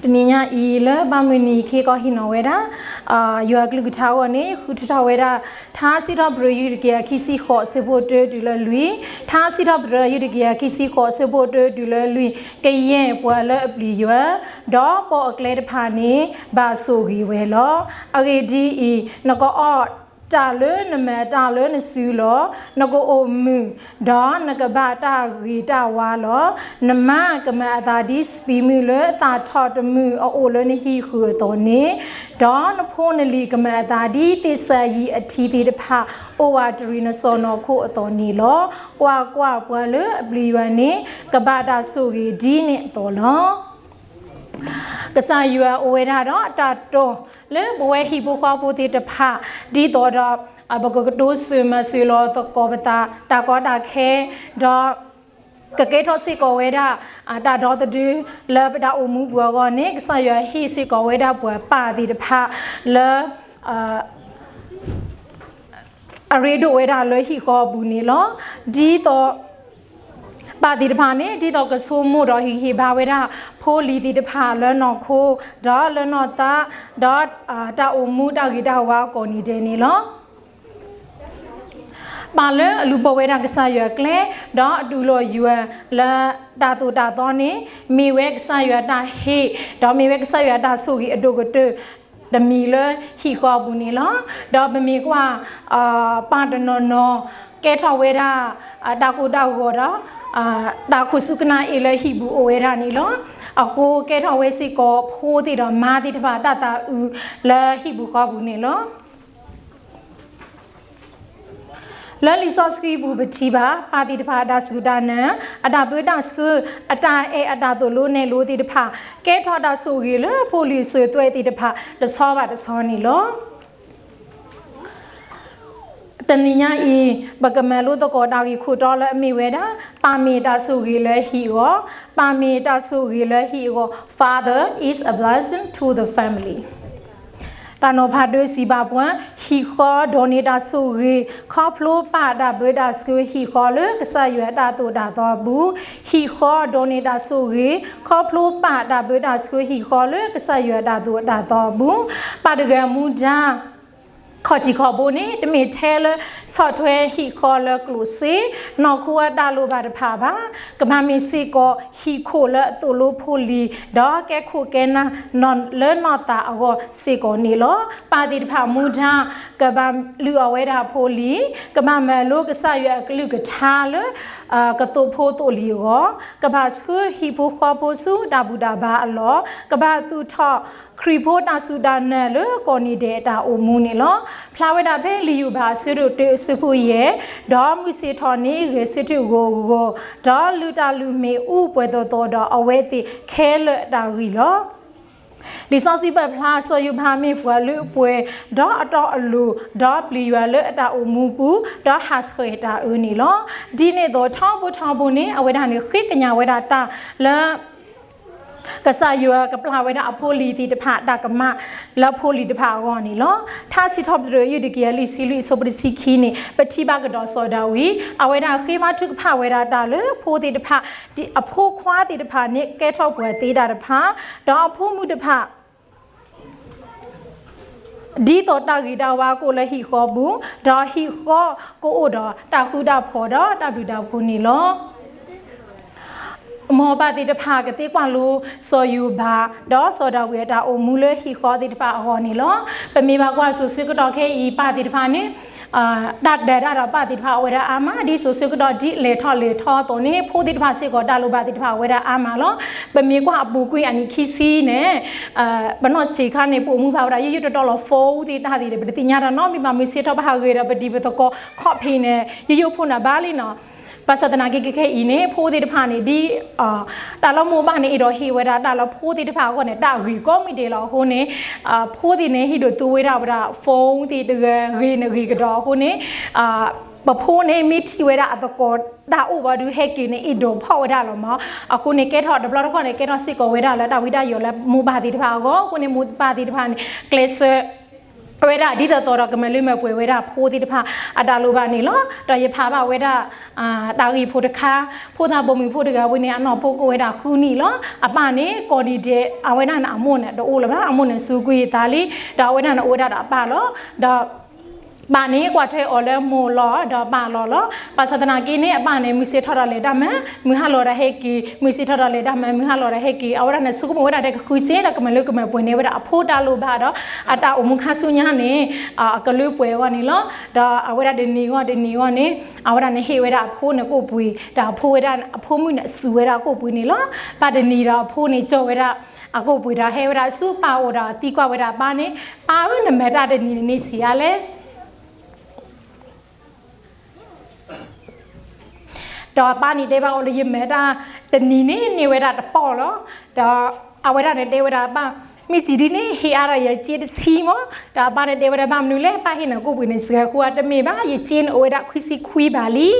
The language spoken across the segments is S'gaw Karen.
တနံၤညါအံၤလၢဘၣ်မုၢ်နံၤခ့ကီၢ်ဟံးနီၤဝဲဒၣ် ယွၤအကလုၢ်ကထါအဂီၢ်န့ၣ် ဃုထၢထီၣ်ဝဲဒၣ် ထါစံးထီၣ်ပတြၢၤ ယုၢ်တကယၤခံဆံဃိး အဆၢဖိတၢတုၤလၢလွံၢ်, ထါစံးထီၣ်ပတြၢၤ ယုၢ်တကယၤခံဆံဃိး အဆၢဖိတၢတုၤလၢလွံၢ်, ကယဲၢ်ပှၤလၢအပျံၤယွၤ ဒီးပိာ်အကျဲတဖၣ်န့ၣ် ဘၣ်ဆိၣ်ဂ့ၤဝဲလီၤ. အဂ့ၢ်ဒ်အံၤ, နကအီၣ်တၢ်လၢနမဲာ် တၢ်လၢနစုလီၤ. နကအိၣ်မုာ်, ဒီးနကဘၣ်တၢ်ဂ့ၤတၢ်ဝါလီၤ. နမါကမၤအသးဒ်စပံးမုၢ်လၢအသၣ်ထီၣ်တမုၢ်အအိၣ်လၢနဟံၣ်ဃုာ်အသိးန့ၣ်, ဒီးနဖိနလံၤကမၤအသးဒ်သ့ၣ်စၤယံးအထံသ့ၣ်တဖၣ် အိၣ်ဝးတရံးနစီၢ်နီၤခိၣ်အသိးန့ၣ်လီၤ. ကွၢ်ကွၢ်, ပှၤလၢအပျံၤယွၤန့ၣ် ကဘၣ်တၢ်ဆိၣ်ဂ့ၤဒ်န့ၣ်အသိးလီၤ. ကစၢ်ယွၤအိၣ်ဝဲဒၣ်ဒီးအတၢ်တိာ်လၢပဝဲဟံၣ်ဖိဃီဖိသ့ၣ်တဖၣ်, ဒ်သိးဒီး ပကကတိၤစၢၤမၤစၢၤလီၤသကိးပသး တၢ်ကီတၢ်ခဲ, ဒီးကကဲထီၣ်စ့ၢ်ကီးဝဲဒၣ် တၢ်ဒီသဒၢလၢပတၢ်အိၣ်မူပူၤအဂီၢ်န့ၣ် ကစၢ်ယွၤဟ့ၣ်စ့ၢ်ကီးဝဲဒၣ်ပှၤပၢ်သ့ၣ်တဖၣ်လၢ အရ့ဒိၣ်ဝဲဒၣ်လၢဟံၣ်ဃီအပူၤန့ၣ်လီၤ. ဒ်သိး ပၢ်သ့ၣ်တဖၣ်န့ၣ် ဒ်သိးကဆိကမိၣ်ဒီးဟ့ၣ်ဂံၢ်ဟ့ၣ်ဘါဝဲဒၣ် ဖိလံၤသ့ၣ်တဖၣ်လၢနီၢ်ခိ ဒီးလၢနီၢ်သး, ဒီးတၢ်အိၣ်မူတၢ်ဂ့ၤတၢ်ဝါအကိးနံၤဒဲးန့ၣ်လီၤ. ပၢ်လၢအလူၤပိာ်ဝဲဒၣ်ကစၢ်ယွၤအကျဲ, ဒီးအတူၢ်လိာ်ယွၤလၢတၢ်သိၣ်တၢ်သီန့ၣ်, မ့ၢ်ဝဲကစၢ်ယွၤတၢ်ဟ့ၣ်, ဒီးမ့ၢ်ဝဲကစၢ်ယွၤတၢ်ဆိၣ်ဂ့ၤအဒိၣ်ကတၢၢ် တမံၤလၢဟံၣ်ဃီအပူၤန့ၣ်လီၤ. ဒီးပမ့ၢ်ကွၢ် ပၢ်တနီၤနီၤ ကဲထီၣ်ဝဲဒၣ် တၢ်ကိၢ်တၢ်ဂီၤဒီး တၢ်ခိၣ်ဆူၣ်ကနၣ်အ့ၣ်လၢဟံၣ်ပူၤအိၣ်ဝဲဒၣ်န့ၣ်လီၤ. အဃိကဲထီၣ်ဝဲစ့ၢ်ကီးဖိသ့ၣ်ဒီးမါသ့ၣ်တဖၣ်တၢ်သးအုးလၢဟံၣ်ပူၤဃီပူၤန့ၣ်လီၤ. လၢလံာ်စီဆှံပူၤပထံၣ်ဘၣ် ပၢ်သ့ၣ်တဖၣ်အတၢ်စူၢ်တၢ်နာ်, အတၢ်ပၢတၢ်ဆှၢ, အတၢ်အဲၣ်အတၢ်သိၣ်လိနဲၣ်လိသ့ၣ်တဖၣ် ကဲထီၣ်တၢ်ဆိၣ်ဂ့ၤလၢဖိလံၤစၢၤသွဲၣ်သ့ၣ်တဖၣ် တဆီဘၣ်တဆီန့ၣ်လီၤ. တနံၤညါအံၤ ပကမၤလိသကိးတၢ်ဂ့ၢ်ခိၣ်တီလၢအမ့ၢ်ဝဲဒၣ် ပၢ်မ့ၢ်တၢ်ဆိၣ်ဂ့ၤလၢဟံၣ်အဂီၢ်, ပၢ်မ့ၢ်တၢ်ဆိၣ်ဂ့ၤလၢဟံၣ်အဂီၢ်, Father is a blessing to the family. တၢ်နီၤဖးဒၢစံးဘၣ်ပှၤ, ဟံၣ်ဃီဒိးန့ၢ်တၢ်ဆိၣ်ဂ့ၤ ခီဖျိပၢ်တၢ်ပၢတၢ်ဆှၢဟံၣ်ဃီလၢကစၢ်ယွၤတၢ်သိၣ်တၢ်သီအပူၤ, ဟံၣ်ဃီဒိးန့ၢ်တၢ်ဆိၣ်ဂ့ၤ ခီဖျိပၢ်တၢ်ပၢတၢ်ဆှၢဟံၣ်ဃီလၢကစၢ်ယွၤတၢ်သိၣ်တၢ်သီအပူၤ, ပၢ်တဂၤမူဒါ ခီၣ်ထံးခီၣ်ဘိန့ၣ် တမ့ၢ်ထဲလၢဆီၣ်ထွဲဟံၣ်ဃီလၢကျိၣ်စ့, နီၢ်ခိအတၢ်လိၣ်ဘၣ်တဖၣ်ဘၣ်. ကဘၣ်မ့ၢ်စ့ၢ်ကီးဟံၣ်ခိၣ်လၢအသိၣ်လိဖိလံၤ, ဒီးကဲခိၣ်ကဲနၢ်လၢနီၢ်သးအဂီၢ်စ့ၢ်ကီးန့ၣ်လီၤ. ပၢ်သ့ၣ်တဖၣ်မူဒါ ကဘၣ်လုၢ်အီၣ်ဝဲဒၣ်ဖိလံၤ, ကဘၣ်မၤလိကစၢ်ယွၤအကလုၢ်ကထါလၢ ကသိၣ်ဖိသိၣ်လံၤအဂီၢ်, ကဘၣ်ဆှၢဟံၣ်ဖိဃီဖိဆူတၢ်ဘူၣ်တၢ်ဘါအလီၢ်, ကဘၣ်သူၣ်ထီၣ်ခရံာ်ဖိတၢ်စူၢ်တၢ်နာ်လၢကိးနံၤဒဲးအတၢ်အိၣ်မူန့ၣ်လီၤ. ဖျါဝဲဒၣ်ဖဲလံာ်ယိၤဘးအဆၢဒိၣ်တၢအဆၢဖိယဲၢ်, ဒီးမုၢ်ဆ့ၣ်ထီၣ်န့ၢ်ဂဲၤဆၢထၢၣ်ဂီၤဂီၤ, ဒီးလုၢ်တၢ်လုၢ်မ့ၣ်အူပှဲၤသီသီဒီးအဝဲသ့ၣ်ခဲလၢာ်အတၢ်ဂံၢ်လီၤ. လံာ်စီဆှံပာ်ဖျါစီၤယိၤဘးမ့ၢ်ပှၤလၢအပှဲၤ, ဒီးအတီအလိၤ, ဒီးပျံၤယွၤလၢအတၢ်အိၣ်မူပူၤ, ဒီးဟးဆှဲးတၢ်အၢန့ၣ်လီၤ. ဒ်န့ၣ်အသိးထီဘိထီဘိန့ၣ် အဝဲဒၣ်န့ၣ်ဃ့ကညးဝဲဒၣ်တၢ်လၢ ကစၢ်ယွၤကပျၢ်ဝဲဒၣ်အဖိလံၤသ့ၣ်တဖၣ် တၢ်ကမၣ်လၢဖိလံၤတဖၣ်အဂီၢ်န့ၣ်လီၤ. ထါစံးထီၣ်ပတြၢၤ ယုၢ်တကယၤလွံၢ်ဆံလွံၢ် အဆၢဖိတဆံခံန့ၣ် ပထံၣ်ဘၣ်ကဒီးစီၤဒၤဝံး အဝဲဒၣ်ဃ့ဘါထုကဖၣ်ဝဲဒၣ်တၢ်လၢဖိသ့ၣ်တဖၣ်, အဖိခွါသ့ၣ်တဖၣ်န့ၣ် ကဲထီၣ်ပှၤသ့တၢ်တဖၣ်, ဒီးအဖိမုၣ်တဖၣ် ဒ်သိးတၢ်ဂ့ၤတၢ်ဝါကအိၣ်လၢဟံၣ်ဃီပူၤ, ဒီးဟံၣ်ဃီကအိၣ်ဒီးတၢ်ဃူတၢ်ဖိးဒီးတၢ်ဘျုးတၢ်ဖှိၣ်န့ၣ်လီၤ. မ်ပၢ်သ့ၣ်တဖၣ်ကသ့ကွၢ်လိစီၤယိၤဘး ဒီးစီၤဒၤဝံးအတၢ်အိၣ်မူလၢဟံၣ်ဃီသ့ၣ်တဖၣ်အဂီၢ်န့ၣ်လီၤ. ပမ့ၢ်ဘၣ်ကွၢ်စိၤဆၢကတီၢ်ခဲအံၤ ပၢ်သ့ၣ်တဖၣ်န့ၣ် တၢ်ဒဲးတၢ်ဒီးပၢ်သ့ၣ်တဖၣ်အိၣ်ဝဲဒၣ်အါမး ဒ်စိၤဆၢကတီၢ်ဒ်လဲၤထီၣ်လဲၤထီအသိးန့ၣ် ဖိသ့ၣ်တဖၣ်စ့ၢ်ကီးတၢ်လိၣ်ဘၣ်သ့ၣ်တဖၣ်အိၣ်ဝဲဒၣ်အါမးလီၤ. ပမ့ၢ်ကွၢ်အပူၤကွံာ်အနံၣ်ခံဆံန့ၣ် ပနီၢ်ဆံးခါန့ၣ် ပအိၣ်မူဘၣ်ဝဲဒၣ် ယိယိတတီလီၤ phone သ့ၣ်တၢ်သ့ၣ်န့ၣ် ပတသ့ၣ်ညါတၢ်နီတမံၤဘၣ် မုၢ်ဆ့ၣ်ထီၣ်ပဟးဂ့ၤဒီးပဒံးပသကိးခီၣ်ဖံးန့ၣ် ယိယိဖိန့ၣ်ဘၣ်လံနီၤ. ဘၣ်ဆၣ်သနာ်က့ခဲအံၤန့ၣ် ဖိသ့ၣ်တဖၣ်န့ၣ် ဒ် တၢ်လၢမိၢ်ပၢ်န့ၣ် အဲၣ်ဒိးဟ့ၣ်ဝဲဒၣ်တၢ်လၢ ဖိသ့ၣ်တဖၣ်အဂီၢ်န့ၣ် တၢ်ဂ့ၤကိးမံၤဒဲးလီၤအဃိန့ၣ် ဖိသ့ၣ်န့ၣ် ဟ့ၣ်ဒိးသူဝဲဒၣ်ဝဲဒၣ် phone သ့ၣ်တဂၤဂ့ၤန့ၣ်ဂ့ၤကဒီးအဃိန့ၣ် ပဖိန့ၣ် မ့ၢ်ထံၣ်ဝဲဒၣ်အသကိးတၢ်အိၣ်ဘၣ်ဒီး ဟဲက့ၤန့ၣ် အဲၣ်ဒိးဖီၣ်ဝဲဒၣ်လီၤမး. အဃိန့ၣ် ကဲထီၣ်တဘျီတခီၣ်န့ၣ် ကဲထီၣ်စ့ၢ်ကီးဝဲဒၣ်လၢတၢ်ဝံတၢ်ယိးလၢမိၢ်ပၢ်သ့ၣ်တဖၣ်အဂီၢ် အဃိန့ၣ် မိၢ်ပၢ်သ့ၣ်တဖၣ်န့ၣ် ကျဲးစၢး ဝဲဒၣ်ဒ်သိးသိးဒီးကမၤလၢမၤပှဲၤဝဲဒၣ်ဖိသ့ၣ်တဖၣ်အတၢ်လိၣ်ဘၣ်န့ၣ်လီၤ. ဒီးယဖးဘၣ်ဝဲဒၣ် တၢ်ဂ့ၢ်ဖိတခါ, ဖိသၣ်ပိာ်မုၣ်ဖိတဂၤဝဲန့ၣ် အနီၢ်ဖိကိးဝဲဒၣ်ဃုနံၣ်လီၤ. အပၢ်န့ၣ် ကိးနံၤဒဲး အဝဲဒၣ်န့ၣ်အမိၢ်န့ၣ်တအိၣ်လၢၤဘၣ်, အမိၢ်န့ၣ်စူးကွံာ်အသးလံ, ဒီးအဝဲဒၣ်န့ၣ်အိၣ်ဝဲဒၣ်ဒီးအပၢ်လီၤ. ဒီး ပၢ်န့ၣ်ကွၢ်ထွဲအီၤလၢမိၢ်လီၤ ဒီးပၢ်လီၤလီၤ. ဘၣ်ဆၣ်သနာ်က့န့ၣ် အပၢ်န့ၣ် မုၢ်ဆ့ၣ်ထီၣ်ဒီးလဲၤတၢ်မၤ, မုၢ်ဟါလီၤဒီးဟဲက့ၤ, မုၢ်ဆ့ၣ်ထီၣ်ဒီးလဲၤတၢ်မၤ, မုၢ်ဟါလီၤဒီးဟဲက့ၤ, အဝဲဒၣ်န့ၣ် ဆိကမိၣ်ဝဲဒၣ်ထဲကဃုစ့ဒီးကမၤလၢကမၤပှဲၤန့ၢ်ဝဲဒၣ်အဖိတၢ်လိၣ်ဘၣ်ဒီး အတၢ်အိၣ်မူခါဆူညါန့ၣ် အကလၢပှဲၤအဂီၢ်န့ၣ်လီၤ. ဒီးအဝဲဒၣ်တနံၤဂီၢ်တနံၤဂီၢ်န့ၣ် အဝဲဒၣ်န့ၣ်ဟ့ၣ်ဝဲဒၣ်အဖိန့ၣ်ကိၣ်ပှ့ၤ, ဒီးအဖိဝဲဒၣ် အဖိမုၣ်န့ၣ်စူးဝဲဒၣ်ကိၣ်ပှ့ၤန့ၣ်လီၤ. ဘၣ်တနံၤဒီးအဖိန့ၣ်ကၠီၣ်ဝဲဒၣ် အကိၣ်ပှ့ၤဒီးဟဲဝဲဒၣ်ဆူပၢ်အိၣ်ဒီးသံကွၢ်ဝဲဒၣ်အပၢ်န့ၣ်, ပၢ်ဧၢ နမၤတၢ်တနံၤန့ၣ်န့ၣ်ဆံးအါလဲၣ် ဒီးအပၢ်န့ၣ်တဲဘၣ်အီၤလၢ ယမၤတၢ်တနံၤန့ၣ်န့ၢ်ဝဲဒၣ်တပီၢ်လီၤ. ဒီးအဝဲဒၣ်န့ၣ်တဲဝဲဒၣ်အပၢ်, မ့ၢ်စံးဒ်န့ၣ် ဟ့ၣ်အါဒီးယၤစ့တဆံမး. ဒီးအပၢ်န့ၣ်တဲဝဲဒၣ် ဘၣ်မနုၤလဲၣ်, ပၢ်ဟ့ၣ်နၤကိၣ်ပှ့ၤန့ၣ် စှၤဃိဧါ, တမ့ၢ်ဘၣ်, ယစ့န့ၣ်အိၣ်ဝဲဒၣ်ခွံဆံခွံဘးလံ.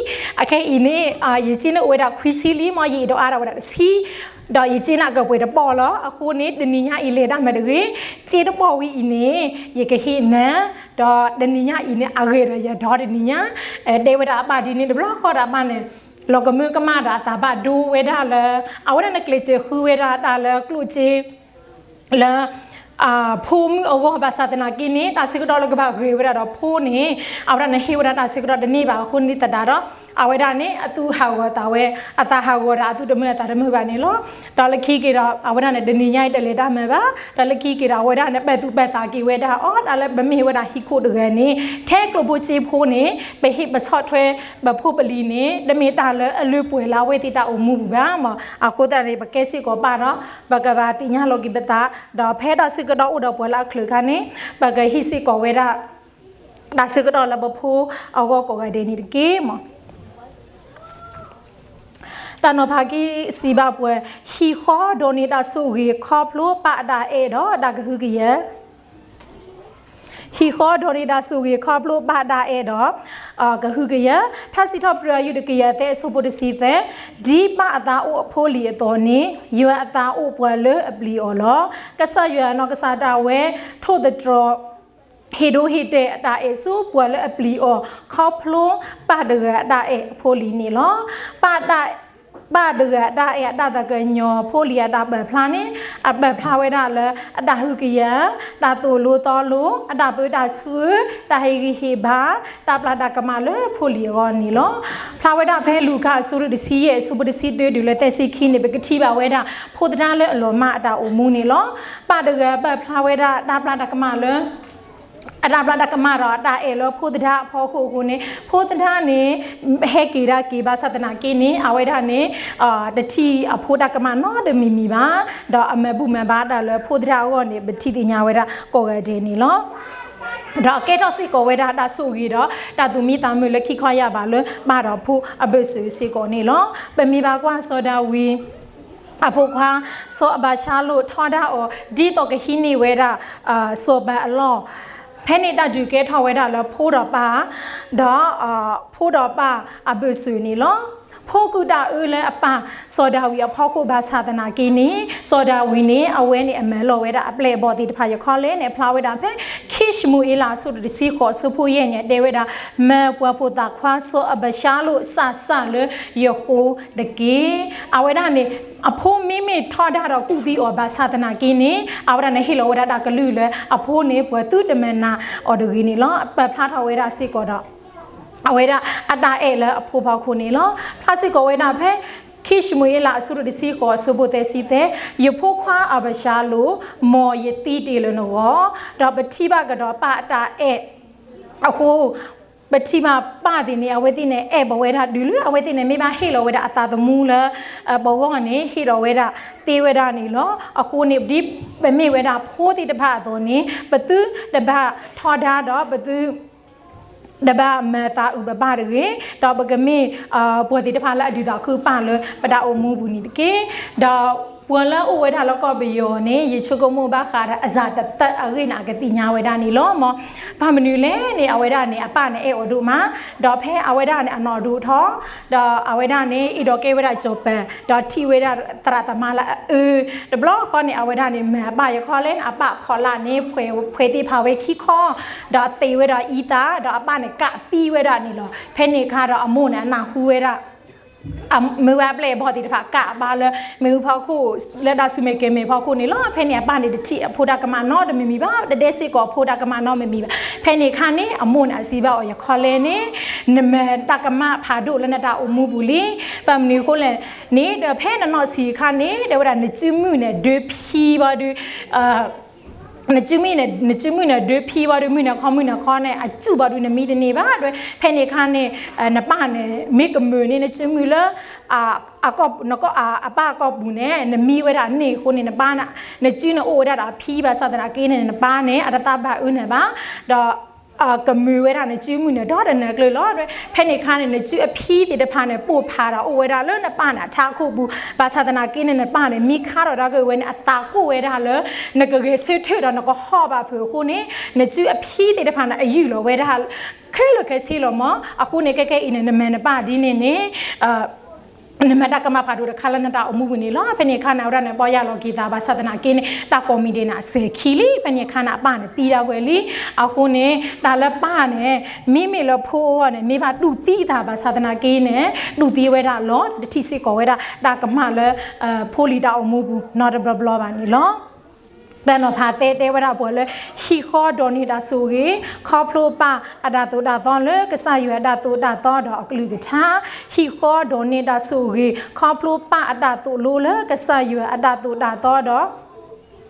အခဲအံၤန့ၣ် ယစ့န့ၣ်အိၣ်ဝဲဒၣ်ခွံဆံလံမး, ယအဲၣ်ဒိးအါထီၣ်ဝဲဒၣ်တဆံ ဒီးယစ့န့ၣ်အကပှဲၤတပီၢ်လီၤ. အဃိန့ၣ် တနံၤညါအံၤလဲၤတၢ်မၤတဂ့ၤ, စ့တပီၢ်ဝံၤအံၤန့ၣ် ယကဟ့ၣ်နၤ, ဒီးတနံၤညါအံၤန့ၣ် အဂ့ၤဒီးယၤဒီတနံၤညါ, တဲဝဲဒၣ်အပၢ်ဒ်န့ၣ်တဘျီဃီဒီးအပၢ်န့ၣ် လီၤကမၢကမၣ်ဒီးအသးဘၣ်ဒိဝဲဒၣ်လၢ အဝဲဒၣ်န့ၣ်ကျဲးစၢးဃုဝဲဒၣ်တၢ်လၢကျိၣ်စ့ လၢ ဖိမုၣ်အဂီၢ်ဘၣ်ဆၣ်သနာ်က့န့ၣ် တၢ်ဆၢကတီၢ်လၢကဘၣ်ဂ့ၤဝဲဒၣ်ဒီးဖိန့ၣ် အဝဲဒၣ်န့ၣ်ဟ့ၣ်ဝဲဒၣ်တၢ်ဆၢကတီၢ်တန့ၢ်ဘၣ်အဃိန့ၣ်သတးဒီး အဝဲဒၣ်န့ၣ် အသူၣ်ဟးဂီၤသးဝဲ အသးဟးဂီၤဒီးအသူၣ်တမုာ်အသးတမုာ်ဘၣ်န့ၣ်လီၤ. ဒီးလၢခံက့ၤဒီး အဝဲဒၣ်န့ၣ် တနံၤညါအံၤတလဲၤတၢ်မၤဘၣ်, ဒီးလၢခံက့ၤဒီး အဝဲဒၣ်န့ၣ် ပာ်သူၣ်ပာ်သးက့ၤဝဲဒၣ်အီၤ တၢ်လၢပမ့ၢ်ဝဲဒၣ်ဟံၣ်ခိၣ်တဂၤန့ၣ် ထဲကျိၣ်ဖိစ့ဖိန့ၣ် ပဟ့ၣ်ပဆီၣ်ထွဲ ပဖိပလံၤန့ၣ် တမ့ၢ်တၢ်လၢအလၢပှဲၤလၢအဝဲသ့ၣ်တၢ်အိၣ်မူပူၤဘၣ်မး. အဃိသတးန့ၣ် ပကဲစ့ၢ်ကီးပၢ်ဒီး ပကဘၣ်သ့ၣ်ညါလီၤက့ၤပသး, ဒီးဖဲတၢ်ဆၢကတီၢ်အိၣ်ဒီးပှၤလၢအချုးအခါန့ၣ် ပကဟ့ၣ်စ့ၢ်ကီးဝဲဒၣ် တၢ်ဆၢကတီၢ်လၢပဖိအဂီၢ်ကိးဂၤဒဲးန့ၣ်တက့ၢ်မး. တၢ်နီၤဖးက့ၤစံးဘၣ်ပှၤ, ဟံၣ်ဃီဒိးန့ၢ်တၢ်ဆိၣ်ဂ့ၤခီဖျိပၢ်အတၢ်အဲၣ်ဒီးတၢ်ကဟုကယာ် ဟံၣ်ဃီဒိးန့ၢ်တၢ်ဆိၣ်ဂ့ၤခီဖျိပၢ်တၢ်အဲၣ်ဒီး ကဟုကယာ်. ထါစံးထီၣ်ပတြၢၤ အယုၢ်တကယၤသၢ အဆၢဖိတဆံသၢ, ဒ်ပၢ်အသးအိၣ်အဖိလံၤအသိးန့ၣ် ယွၤအသးအိၣ်ပှၤလၢအပျံၤအီၤလီၤ. ကစၢ်ယွၤအနီၢ်ကစၢ်ဒၣ်ဝဲ ထိၣ်သတြီၤ ဟ့ၣ်ဒိဟ့ၣ်တဲာ်အတၢ်အဲၣ်ဆူပှၤလၢအပျံၤအီၤ ခီဖျိပၢ်တဂၤအတၢ်အဲၣ်အဖိလံၤန့ၣ်လီၤ. ပၢ်တဂၤအတၢ်အဲၣ် အတၢ်သးကညီၤဖိလံၤအတၢ်ပာ်ဖျါန့ၣ် အပာ်ဖျါဝဲဒၣ်လၢအတၢ်ဟုကယာ်, တၢ်သိၣ်လိသီလိ, အတၢ်ပၢတၢ်ဆှၢ, တၢ်ဟ့ၣ်ဂံၢ်ဟ့ၣ်ဘါ, တၢ်ပျၢ်တၢ်ကမၣ်လၢဖိလံၤအဂီၢ်န့ၣ်လီၤ. ဖျါဝဲဒၣ်ဖဲလူၤကၣ်အဆၢဒိၣ်တဆံယဲၢ် အဆၢဖိတဆံတၢတုၤလၢသၢဆံခံန့ၣ် ပကထံၣ်ဘၣ်ဝဲဒၣ် ဖိသဒါလၢအလီၤမၢ်အတၢ်အိၣ်မူန့ၣ်လီၤ. ပၢ်တဂၤပာ်ဖျါဝဲဒၣ်တၢ်ပျၢ်တၢ်ကမၣ်လၢ အတၢ်ပျၢ်တၢ်ကမၣ်ဒီးအတၢ်အဲၣ်လၢဖိသဒါအဖီခိၣ်အဃိန့ၣ် ဖိသဒါန့ၣ် ဟဲက့ၤဒၣ်က့ၤဘၣ်ဆၣ်သနာ်က့န့ၣ် အဝဲဒၣ်န့ၣ် တထံၣ်အဖိတၢ်ကမၣ်နီတမံၤမံၤဘၣ်, ဒီးအမၤဘူၣ်မၤဘါတၢ်လၢဖိသဒါအဂီၢ်န့ၣ် ပထံၣ်သ့ၣ်ညါဝဲဒၣ်ကိးဂၤဒဲးန့ၣ်လီၤ. ဒီးအကဲထီၣ်စ့ၢ်ကီးဝဲဒၣ်တၢ်ဆိၣ်ဂ့ၤဒီး တၢ်သူၣ်မံသးမုာ်လၢခံခီယာ်ဘၣ်လၢပၢ်ဒီးဖိအဘၢၣ်စၢၤစ့ၢ်ကီးန့ၣ်လီၤ. ပမ့ၢ်ဘၣ်ကွၢ်စီၤဒၤဝံး အဖိခွါ စီၤအဘၤၡါလိၣ်ထီဒါအီၤ ဒ်သိးကဟံးန့ၢ်ဝဲဒၣ် စီၤပၤအလီၢ်, ဖဲန့ၣ်တၢ်ဒုးကဲထီၣ်ဝဲဒၣ်လၢဖိဒီးပၢ်, ဒီး ဖိဒီးပၢ်အဘၢၣ်စၢၤန့ၣ်လီၤ. ဖိကုၢ်တၢ်အၢလၢအပၢ်စီၤဒၤဝံးအဖီခိၣ်ဘၣ်ဆၣ်သနာ်က့န့ၣ် စီၤဒၤဝံးန့ၣ် အဝဲန့ၣ်အမၤလီၤဝဲဒၣ်အပျဲၢ်အဘီၣ်သ့ၣ်တဖၣ်ယခီလဲၣ်န့ၣ် ဖျါဝဲဒၣ်ဖဲ ခံၡမူၤအ့လးအဆၢဒိၣ်တဆံဃိးအဆၢဖိယဲၢ်န့ၣ် တဲဝဲဒၣ် မၤပှၤဖိသၣ်ခွါစီၤအဘၤၡါလိၣ်စၢ်စၢ်လၢယဃိတက့ၢ်. အဝဲဒၣ်န့ၣ် အဖိမ့မ့ၢ်ထီဒါဒီးကူၣ်သံအီၤဘၣ်ဆၣ်သနာ်က့န့ၣ် အဝဲဒၣ်န့ၣ်ဟ့ၣ်လီၤဝဲဒၣ်တၢ်ကလုၢ်လၢအဖိန့ၣ် ပှၤသုတမၤနးအီၤတဂ့ၤန့ၣ်လီၤ. ပာ်ဖျါထီၣ်ဝဲဒၣ်စ့ၢ်ကီးဒီး အဝဲဒၣ်အတၢ်အဲၣ်လၢအဖိဖီခိၣ်န့ၣ်လီၤ. ဖျါစ့ၢ်ကီးဝဲဒၣ်ဖဲ ခံၡမူၤအ့လးအဆၢဒိၣ်တဆံဃိးအဆၢဖိသၢဆံသၢ, ယဖိခွါအဘၤၡါလိၣ်, မ်ယသံတ့ၢ်လၢနဂီၢ်, ဒီးပထံၣ်ဘၣ်ကဒီးပၢ်အတၢ်အဲၣ်အဃိ ပထံၣ်ဘၣ်ပၢ်သ့ၣ်န့ၣ် အဝဲသ့ၣ်န့ၣ် အဲၣ်ပဝဲဒၣ်တုၤလၢအဝဲသ့ၣ်န့ၣ် မ့ၢ်ဘၣ်ဟ့ၣ်လီၤဝဲဒၣ်အသးသမူလၢ ပဂီၢ်န့ၣ် ဟ့ၣ်လီၤဝဲဒၣ်သ့ဝဲဒၣ်န့ၣ်လီၤ. အဃိန့ၣ် ဒ်ပမ့ၢ်ဝဲဒၣ်ဖိသ့ၣ်တဖၣ်အသိးန့ၣ် ပသုတဘၣ်ထီဒါဒီးပသု တဘၣ်မၤသးအုးပပၢ်တဂ့ၤ, ဒီးပကမ့ၢ် ပှၤသ့ၣ်တဖၣ်လၢအဒုးသးခုပၢ်လၢပတၢ်အိၣ်မူပူၤန့ၣ်တက့ၢ်. ဒီး ပှၤလၢအအိၣ်ဝဲဒၣ်လၢကီၢ်ပယီၤန့ၣ် ယဆိကမိၣ်ဘၣ်ဃးဒီးအစၤတသၢအဂ့ၢ်န့ၣ် အကသ့ၣ်ညါဝဲဒၣ်န့ၣ်လီၤမး. ဘၣ်မနုၤလဲၣ်န့ၣ် အဝဲဒၣ်န့ၣ် အပၢ်န့ၣ်အဲၣ်အီၤဒိၣ်မး, ဒီးဖဲအဝဲဒၣ်န့ၣ် အနီၢ်ဒိၣ်ထီၣ်, ဒီးအဝဲဒၣ်န့ၣ် အဲၣ်ဒိးကဲဝဲဒၣ်စီၤပၤ, ဒီးထံၣ်ဝဲဒၣ်သရၣ်သမါလၢအအၢ, တဘျီဃီန့ၣ် အဝဲဒၣ်န့ၣ် မၤအပၢ်ယခီလဲၣ်န့ၣ် အပၢ်ခီၣ်လၢ်န့ၣ် ဖှဲးသ့ၣ်ဖးဝဲခံခီ, ဒီးသ့ဝဲဒၣ်အံသၣ်, ဒီးအပၢ်န့ၣ်ကးသံဝဲဒၣ်န့ၣ်လီၤ. ဖဲန့ၣ်အခါဒီးအမိၢ်န့ၣ် အနၢ်ဟူဝဲဒၣ် မ့ၢ်ဝဲအပျဲၢ်အဘီၣ်သ့ၣ်တဖၣ်ကးအပၢ်လၢ မ့ၣ်အူဖီခိၣ် လၢတၢ်ဆူၣ်မဲာ်ကဲၤမဲာ်ဖီခိၣ်န့ၣ်လီၤ. ဖဲန့ၣ်အပၢ်န့ၣ်တထံၣ်အဖိတၢ်ကမၣ်နီတမံၤမံၤဘၣ်, တဒဲစ့ၢ်ကီးအဖိတၢ်ကမၣ်နီတမံၤမံၤဘၣ်. ဖဲန့ၣ်အခါန့ၣ် အမိၢ်န့ၣ်အစံးဘၣ်အီၤ ယခီလဲၣ်န့ၣ် နမၤတၢ်ကမၣ်ဖးဒိၣ်လၢနတၢ်အိၣ်မူပူၤလံ. ဘၣ်မနုၤအဃိလဲၣ်န့ၣ် ဒီးဖဲနနီၢ်ဆံးအခါန့ၣ် တဲဝဲဒၣ် နစုမုၢ်န့ၣ်ဒၢဖံဘၣ်ဒီး နစုမုၢ်န့ၣ် နစုမုၢ်န့ၣ်ဒၢဖံဘၣ်ဒီး မုၢ်နၤခီမုၢ်နၤခီန့ၣ် အစူၣ်ဘၣ်ဒီး နမံတန့ၢ်ဘၣ်ဒီး ဖဲန့ၣ်အခါန့ၣ် နပၢ်န့ၣ် မ့ၢ်ကမၢၢ်န့ၣ် နစုမုၢ်လၢ အကီၢ် နကီၢ် အပၢ်အကီၢ်ပူၤန့ၣ် နမံဝဲဒၣ်န့ၢ်အဃိန့ၣ် နပၢ် နစုန့ၣ်အိၣ်ဝဲဒၣ်ဒီးအဖံဘၣ်ဆၣ်သနာ်က့န့ၣ် နပၢ်န့ၣ် အတသးဘၣ်အၢနၤဘၣ်, ဒီး ကမၢၢ်ဝဲဒၣ်နစုမုၢ်န့ၣ် ဒီတနၤကျၢၤလီၤ. ဖဲန့ၣ်အခါန့ၣ် နစုအဖံသ့ၣ်တဖၣ်န့ၣ် ပိၢ်ဖးဒီးအိၣ်ဝဲဒၣ်လၢနပၢ်န့ၣ် အထးခိၣ်ပူၤ, ဘၣ်ဆၣ်သနာ်က့န့ၣ် နပၢ်န့ၣ် မံခါထီၣ်တၢ်က့ၤဝဲန့ၣ် အသးကိၢ်ဝဲဒၣ်လၢ နကဂဲၤဆၢထၢၣ်ဒီးနကဟီၣ်ဘၣ်ဖုးအဃိန့ၣ် နစုအဖံသ့ၣ်တဖၣ်န့ၣ် အယူၢ်လီၤဝဲဒၣ် ခဲလၢာ်ခဲဆ့လီၤမး. အဃိန့ၣ် ခဲကဲအံၤန့ၣ် နမၤနပၢ်ဒ်န့ၣ်န့ၣ် နမၤတၢ်ကမၣ်ဖးဒိၣ်တခါလၢနတၢ်အိၣ်မူပူၤန့ၣ်လီၤ. ဖဲန့ၣ်အခါန့ၣ် အဝဲဒၣ်န့ၣ် ပီၢ်ယၢ်လီၤက့ၤသး ဘၣ်ဆၣ်သနာ်က့န့ၣ် တၢ်ကိးမံၤဒဲးန့ၣ် အစဲၤခံလံ. ဖဲန့ၣ်အခါန့ၣ် အပၢ်န့ၣ်သံဒၣ်ကွံာ်လံ. အဃိန့ၣ် တၢ်လၢပၢ်န့ၣ် မ့မ့ၢ်လၢဖိအဂီၢ်န့ၣ် မ့ၢ်ဘၣ်တူၢ်သံသး ဘၣ်ဆၣ်သနာ်က့န့ၣ် တူၢ်သံဝဲဒၣ်လီၤ. တထံၣ်စ့ၢ်ကီးဝဲဒၣ် တၢ်ကမၣ်လၢ ဖိလံၤတၢ်အိၣ်မူပူၤ နီတဘျီဘျီဘၣ်န့ၣ်လီၤ. တၢ်နီၤဖးသဲတဲဝဲဒၣ်ပှၤလၢ ဟံၣ်ဃီဒိးန့ၢ်တၢ်ဆိၣ်ဂ့ၤ ခီဖျိပၢ်အတၢ်သိၣ်တၢ်သီလၢကစၢ်ယွၤအတၢ်သိၣ်တၢ်သီဒီးအကလုၢ်ကထါ, ဟံၣ်ဃီဒိးန့ၢ်တၢ်ဆိၣ်ဂ့ၤ ခီဖျိပၢ်အတၢ်သိၣ်လိလၢကစၢ်ယွၤအတၢ်သိၣ်တၢ်သီဒီး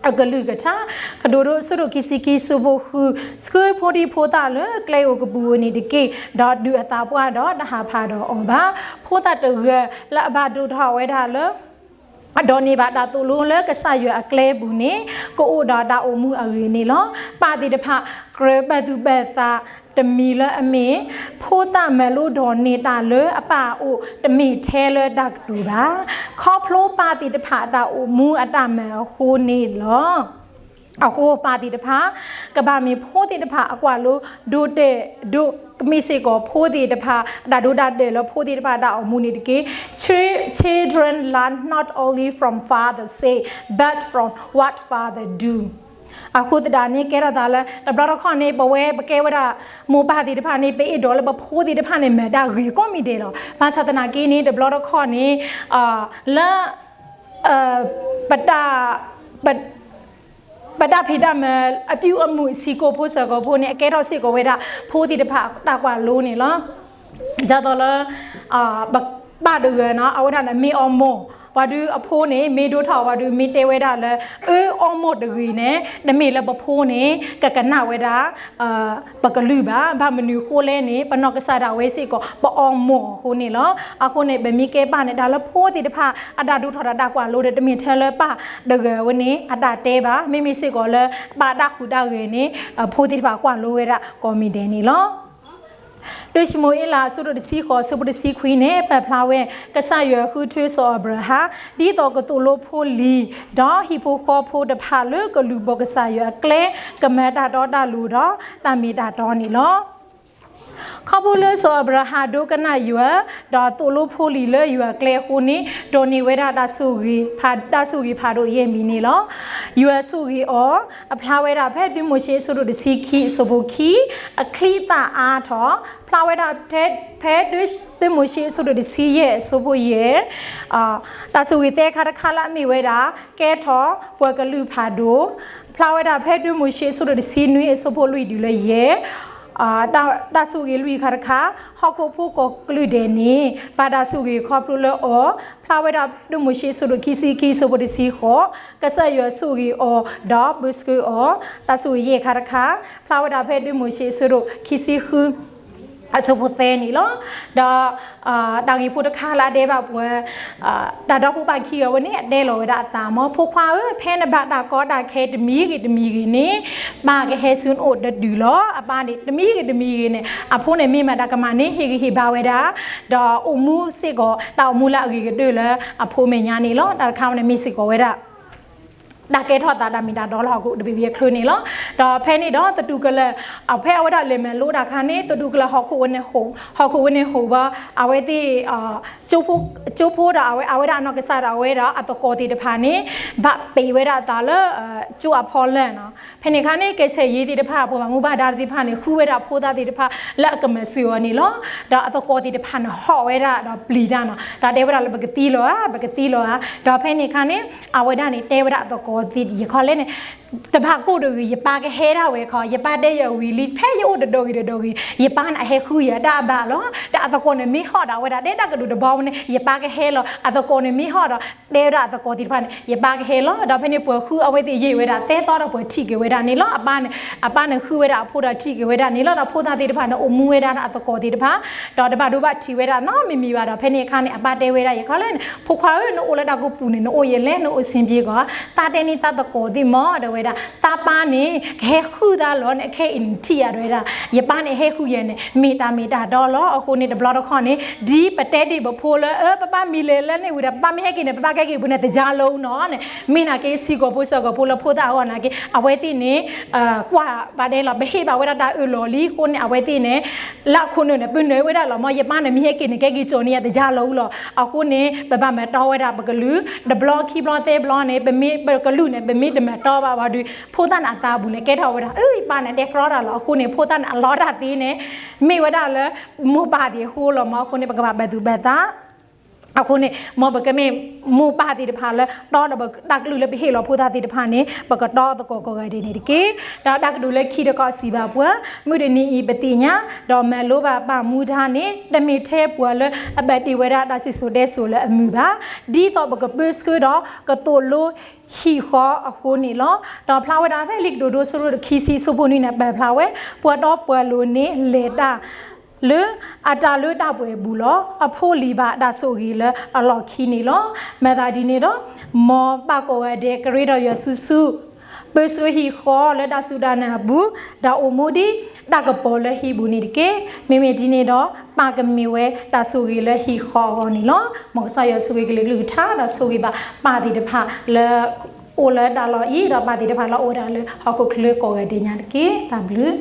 အကလုၢ်ကထါ, ကဒိးဒိ အဆၢဒိၣ်ခံဆံခံ အဆၢဖိဃု, ဆှၢဖိဒံဖိသၣ်လၢကျဲဧိၤကပူၤဧိၤန့ၣ်တက့ၢ်, ဒီးဒုးအသးပှၢ်ဒီးတဟးဖးဒီးအီၤဘၣ်. ဖိသၣ်တဂၤလၢအဘၣ်ဒိးထီၣ်ဝဲဒၣ်လၢ အဒိးန့ၢ်ဘၣ်တၢ်သိၣ်လိလၢကစၢ်ယွၤအကျဲပူၤန့ၣ် ကအိၣ်ဒီးတၢ်အိၣ်မူအဂ့ၤန့ၣ်လီၤ. ပၢ်သ့ၣ်တဖၣ် ကြၢးပာ်သူၣ်ပာ်သးတမံၤလၢအမ့ၢ် ဖိသၣ်မၤလိဒိးန့ၢ်တၢ်လၢအပၢ်အအိၣ် တမ့ၢ်ထဲလၢတၢ်ကတိၤဘၣ်. ခီဖျိပၢ်သ့ၣ်တဖၣ်အတၢ်အိၣ်မူအတၢ်မၤအဃိန့ၣ်လီၤ. အဃိပၢ်သ့ၣ်တဖၣ် ကဘၣ်မ့ၢ်ဖိသ့ၣ်တဖၣ်အကွၢ်လိဒိတဲာ်ဒိၣ်, မ့ၢ်စ့ၢ်ကီးဖိသ့ၣ်တဖၣ် အတၢ်ဒိတၢ်တဲာ်လၢဖိသ့ၣ်တဖၣ်အတၢ်အိၣ်မူန့ၣ်တက့ၢ်. Chil-, children learn not only from father say, but from what father do. အဃိသတးန့ၣ် ကဲထီၣ်သးလၢ တဘျီတခီၣ်န့ၣ် ပဝဲပကဲဝဲဒၣ် မိၢ်ပၢ်သ့ၣ်တဖၣ်န့ၣ် ပအဲၣ်ဒိးလၢပဖိသ့ၣ်တဖၣ်န့ၣ် မၤတၢ်ဂ့ၤကိးမံၤဒဲးလီၤ. ဘၣ်ဆၣ်သနာ်က့န့ၣ် တဘျီတခီၣ်န့ၣ် လၢ ပတၢ် ပ ပတၢ်ဖံးတၢ်မၤ အပြုအမူအဆံးကိာ်ဖိစ့ၢ်ကီးဖိန့ၣ် အကဲထီၣ်စ့ၢ်ကီးဝဲဒၣ် ဖိသ့ၣ်တဖၣ်အတၢ်ကွၢ်လိန့ၣ်လီၤ. ဒ်သိးလၢ ပပၢ်တဂၤန့ၣ် အဝဲဒၣ်န့ၣ် မ့ၢ်အီမိာ် ပှၤဒုးအဖိန့ၣ် မ့ၢ်ဒိးထီၣ်ပှၤဒုး မ့ၢ်တဲဝဲဒၣ်လၢ အၢ အီမိာ်တဂ့ၤန့ၣ် တမ့ၢ်လၢပဖိန့ၣ် ကကနၣ်ဝဲဒၣ် ပကလုၢ်ဘၣ်. ဘၣ်မနုၤအဃိလဲၣ်န့ၣ် ပနီၢ်ကစၢ်ဒၣ်ဝဲစ့ၢ်ကီး ပအီမိာ်အဃိန့ၣ်လီၤ. အဃိန့ၣ် ပမ့ၢ်ကဲပၢ်န့ၣ် တၢ်လၢဖိသ့ၣ်တဖၣ် အတၢ်ဒိးထီၣ်ဒီးတၢ်ကွၢ်လိဒီး တမ့ၢ်ထဲလၢပၢ်တဂၤဝဲန့ၣ် အတၢ်တဲဘၣ်. မ့မ့ၢ်စ့ၢ်ကီးလၢ ပၢ်တၢ်ဟူးတၢ်ဂဲၤန့ၣ် ဖိသ့ၣ်တဖၣ်ကွၢ်လိဝဲဒၣ်ကိးမံၤဒဲးန့ၣ်လီၤ. တၢၡမူၤအ့လး အဆၢဒိၣ်တဆံဃိး အဆၢဖိတဆံခွံန့ၣ် ပာ်ဖျါဝဲ ကစၢ်ယွၤဃုထၢစီၤအၤဘြၤဟၣ် ဒ်သိးကသိၣ်လိဖိလံၤ ဒီးဟံၣ်ဖိဃီဖိတဖၣ်လၢကလုၢ်ဘၢကစၢ်ယွၤအကျဲ ကမၤတၢ်တီတၢ်လိၤဒီးတၢ်မ့ၢ်တၢ်တီန့ၣ်လီၤ. ခီဖျိလၢစီၤအၤဘြၤဟၣ်ဒိကနၣ်ယွၤ ဒီးသိၣ်လိဖိလံၤလၢယွၤအကျဲအဃိန့ၣ် ဒိးန့ၢ်ဝဲဒၣ်တၢ်ဆိၣ်ဂ့ၤဖး တၢ်ဆိၣ်ဂ့ၤဖးဒိၣ်ယဲၢ်မံၤန့ၣ်လီၤ. ယွၤဆိၣ်ဂ့ၤအီၤ အဖျါဝဲဒၣ်ဖဲဒုးမိၤၡ့အဆၢဒိၣ်တဆံခံအဆၢဖိခံ, အချံသၣ်အါထီၣ် ဖျါဝဲဒၣ်ဖဲ ဖဲဒုးမိၤၡ့အဆၢဒိၣ်တဆံယဲၢ်အဆၢဖိယဲၢ်, တၢ်ဆိၣ်ဂ့ၤသၢခါတခါလၢအမ့ၢ်ဝဲဒၣ် ကဲထီၣ်ပှၤကလုာ်ဖးဒိၣ်, ဖျါဝဲဒၣ်ဖဲဒုးမိၤၡ့အဆၢဒိၣ်တဆံနွံအဆၢဖိလွံၢ်တုၤလၢယဲၢ် တၢ်ဆိၣ်ဂ့ၤလွံၢ်ခါတခါ, ဟီၣ်ခိၣ်ဖိကိးကလုာ်ဒဲးန့ၣ် ဘၣ်တၢ်ဆိၣ်ဂ့ၤခီဖျိလၢအီၤ, ဖျါဝဲဒၣ်ဖဲဒုးမိၤၡ့အဆၢဒိၣ်ခံဆံခံအဆၢဖိတဆံဃိး, ကစၢ်ယွၤဆိၣ်ဂ့ၤအီၤ ဒီးဘၢဆှၢအီၤ, တၢ်ဆိၣ်ဂ့ၤယဲၢ်ခါတခါ, ဖျါဝဲဒၣ်ဖဲဒုးမိၤၡ့အဆၢဒိၣ်ခံဆံဃု အဆၢဖိသၢန့ၣ်လီၤ. ဒီး တၢ်ဂ့ၢ်ဖိတခါလၢအဒဲဘၣ်ပှၤ တၢ်ဒီဖိပၢ်ခံဂၤဝဲန့ၣ် အတဲလီၤဝဲဒၣ်အသးမ့ၢ် ဖိခွါဧၢ, ဖဲနဘၣ်တၢ်ကီတၢ်ခဲတမံၤဂ့ၤတမံၤဂ့ၤန့ၣ် ပၢ်ကဟဲဆူနအိၣ်တဒုလီၤ. အပၢ်န့ၣ် တမံၤဂ့ၤတမံၤဂ့ၤန့ၣ် အဖိန့ၣ်မ့ၢ်မၤတၢ်ကမၣ်န့ၣ် ဟ့ၣ်ဂံၢ်ဟ့ၣ်ဘါဝဲဒၣ် ဒီးအိၣ်မူစ့ၢ်ကီး တၢ်အိၣ်မူလၢအဂ့ၤကတၢၢ်လၢအဖိမဲာ်ညါန့ၣ်လီၤ. တၢ်တခါဝဲန့ၣ်မ့ၢ်စ့ၢ်ကီးဝဲဒၣ် တၢ်ကဲထီၣ်သးတၢ်မ့ၢ်တၢ်တီလၢဟီၣ်ခိၣ်တဘ့ၣ်ဘ့ၣ်အချၢန့ၣ်လီၤ. ဒီးဖဲန့ၣ်ဒီးသတူၢ်ကလၢာ် အဖဲအဝဲဒၣ်လဲၤမၤလိတၢ်အခါန့ၣ် သတူၢ်ကလၢာ်ဟီၣ်ခိၣ်ဝဲန့ၣ် ဟီၣ်ခိၣ်ဝဲန့ၣ်ဟိၣ်ဘၣ် အဝဲသ့ၣ် ကၠိဖိဒီးအဝဲဒၣ်အနီၢ်ကစၢ်ဒီးအဝဲဒီးအသကိးသ့ၣ်တဖၣ်န့ၣ် ဘၣ်ပံးဝဲဒၣ်အသးလၢ ကၠိအဖီလာ်နီၤ. ဖဲန့ၣ်အခါန့ၣ် ကဲဆဲးယ့သ့ၣ်တဖၣ် ပှၤဘၣ်မူဘၣ်ဒါသ့ၣ်တဖၣ်န့ၣ် ဃုဝဲဒၣ်ဖိသၣ်သ့ၣ်တဖၣ်လၢအကမၤစၢၤအီၤန့ၣ်လီၤ. ဒီးအသကိးသ့ၣ်တဖၣ်န့ၣ် ဟီၣ်ဝဲဒၣ်ဒီးပျံၤတၢ်နီၤ ဒီးတဲဝဲဒၣ်လၢပကသံလီၤဧါ ပကသံလီၤဧါ. ဒီးဖဲန့ၣ်အခါန့ၣ် အဝဲဒၣ်န့ၣ် တဲဝဲဒၣ်အသကိးသ့ၣ်တဖၣ် ယခီလဲၣ်န့ၣ် တဘၣ်ကိၢ်တဂ့ၤ ယပၢ်ကဟဲဒၣ်ဝဲခီ ယပၢ်တဲယၤဝံၤလံ ဖဲယအိၣ်တဒီဂ့ၤတဒီဂ့ၤ ယပၢ်န့ၣ်အဟဲဃုယၤတၢ်အဘၣ်လီၤ. ဒီးအသကိးန့ၣ်မ့ၢ်ဟီၣ်ဒီးအဝဲဒၣ် တဲဒၣ်ကဒုးတဘီဝဲန့ၣ် ယပၢ်ကဟဲလီၤ. အသကိးန့ၣ်မ့ၢ်ဟီၣ်ဒီး တဲဝဲဒၣ်အသကိးသ့ၣ်တဖၣ်န့ၣ် ယပၢ်ကဟဲလီၤ. ဒီးဖဲန့ၣ်ပှၤဃုအဝဲသ့ၣ်ယံာ်ဝဲဒၣ် သၢသီဒီးပှၤထံၣ်က့ၤဝဲဒၣ်န့ၣ်လီၤ. အပၢ်န့ၣ် အပၢ်န့ၣ်ဃုဝဲဒၣ်အဖိဒီးထံၣ်က့ၤဝဲဒၣ်န့ၣ်လီၤ. ဒီးဖိသၣ်သ့ၣ်တဖၣ်န့ၣ် အိၣ်မူဝဲဒၣ်ဒီးအသကိးသ့ၣ်တဖၣ် ဒီးတဘၣ်ဒိဘၣ်ထံးဝဲဒၣ်နီတမံၤမံၤဘၣ်ဒီး ဖဲန့ၣ်အခါန့ၣ် အပၢ်တဲဝဲဒၣ်ယခီလဲၣ်န့ၣ် ဖိခွါဧၢ နအိၣ်လၢတၢ်ကိးပူၤန့ၣ် နအိၣ်ယလဲၣ် နအိၣ်ဆင်ပြေကီး သးတဲန့ၢ်သးသကိးသ့ၣ်မ့ၢ် တဲဝဲဒၣ် သးပၢ်န့ၣ် ကဟဲဃုသးလီၤန့ၣ် ခဲအံၤနထံၣ်ယၤ တဲဝဲဒၣ် ယပၢ်န့ၣ်ဟဲဃုယၤန့ၣ် မ့ၢ်တၢ်မ့ၢ်တၢ်တီလီၤ. အဃိန့ၣ် တဘျီတခီၣ်န့ၣ် ဒ်ပတဲဒံးပဖိလၢ အၢ ပဘၣ်မံလၢၤလၢန့ၣ်ဝံၤဒီး ပဘၣ်မ့ၢ်ဟဲက့ၤန့ၣ် ပဘၣ်ကဲက့ၤပူၤန့ၣ် တယါလီၤနီၤန့ၣ် မ့ၢ်နာ်က့ ဆံးကိာ်ဖိစၢၤကိာ်ဖိလၢဖိသၣ်အဂီၢ်နာ်က့ အဝဲသ့ၣ်န့ၣ် ကွၢ်ဘၣ်ဒဲးလီၤ ပဟ့ၣ်ဘၣ်ဝဲဒၣ်တၢ်အၢၣ်လီၤလံအဃိန့ၣ် အဝဲသ့ၣ်န့ၣ် လၢအခိၣ်နူာ်န့ၣ် ပနၢၤဝဲဒၣ်လီၤမ့ၢ် ယပၢ်န့ၣ်မ့ၢ်ဟဲက့ၤန့ၣ် ကဲက့ၤကၠီၤန့ၢ်ယၤတယါလီၤလီၤ. အဃိန့ၣ် ပဘၣ်မၤတီဝဲဒၣ်ပကလုာ် တဘျီခံဘျီသၢဘျီန့ၣ် ပမ့ၢ်ပကလုာ်န့ၣ် ပမ့ၢ်တမၤတီဘၣ်ဝံၤဒီး ဖိသၣ်န့ၣ်အသးပူၤန့ၣ် ကဲထီၣ်ဝဲဒၣ် အၢ ယပၢ်န့ၣ်တဲကြီတၢ်လီၤ. အဃိန့ၣ် ဖိသၣ်န့ၣ်အလီတၢ်သ့န့ၣ် မ့ၢ်ဝဲဒၣ်လၢ မိၢ်ပၢ်သ့ၣ်အဃိလီၤမ့ၢ်. အဃိန့ၣ် ပကဘၣ်ပာ်သူၣ်ပာ်သး အဃိန့ၣ် မ်ပကမ့ၢ်မိၢ်ပၢ်သ့ၣ်တဖၣ်လၢ တီဒီးတၢ်ကလုၢ်လၢပဟ့ၣ်လီၤဖိသၣ်သ့ၣ်တဖၣ်န့ၣ် ပကတီသကိးကိးဂၤဒဲးန့ၣ်တက့ၢ်. ဒီးတၢ်ကတိၤလၢခံတခီစံးဘၣ်ပှၤ မုၢ်တနံၤအံၤပသ့ၣ်ညါ ဒီးမၤလိဘၣ်ဘၣ်မူဒါန့ၣ် တမ့ၢ်ထဲပှၤလၢအဘၣ်တ့ဝဲဒၣ်တၢ်စံၣ်စိၤတဲစိၤလၢအမုာ်ဘၣ်. ဒ်သိးပကပၢဆှၢဒီးကသိၣ်လိဟံၣ်ဃီအဃိန့ၣ်လီၤ. ဒီးဖျါဝဲဒၣ်ဖဲလံာ်ကတိၤဒိ အဆၢဒိၣ်တဆံ အဆၢဖိနွံန့ၣ် ပာ်ဖျါဝဲ ပှၤတီပှၤလိၤန့ၣ် လဲၤတၢ် လၢအတၢ်လၢတၢ်ပှဲၤအပူၤလီၤ. အဖိလံၤဘၣ်တၢ်ဆိၣ်ဂ့ၤလၢအလီၢ်ခံန့ၣ်လီၤ. မၤသးဒ်န့ၣ်ဒီး မ်ပၢ်ကိးဂၤဒဲး ကရ့ဒီးယွၤစုဆူၣ် ပၢဆှၢဟံၣ်ဃီလၢတၢ်စူၢ်တၢ်နာ်အပူၤ ဒီးအိၣ်မူဒ်တၢ်ကပီၤလၢဟံၣ်ပူၤန့ၣ်တက့ၢ်. မ့မ့ၢ်ဒ်န့ၣ်ဒီး ပၢ်ကမ့ၢ်ဝဲတၢ်ဆိၣ်ဂ့ၤလၢဟံၣ်ဃီအဂီၢ်န့ၣ်လီၤ. မ်ကစၢ်ယွၤဆိၣ်ဂ့ၤကလုၢ်ကထါ ဒီးဆိၣ်ဂ့ၤဘၣ်ပၢ်သ့ၣ်တဖၣ်လၢ အိၣ်လၢတၢ်လီၢ်အံၤ ဒီးပၢ်သ့ၣ်တဖၣ်လၢအိၣ်ဝဲဒၣ်လၢဟီၣ်ခိၣ်ချၢကိးဂၤဒဲးညါတက့ၢ်. တၢ်ဘျုး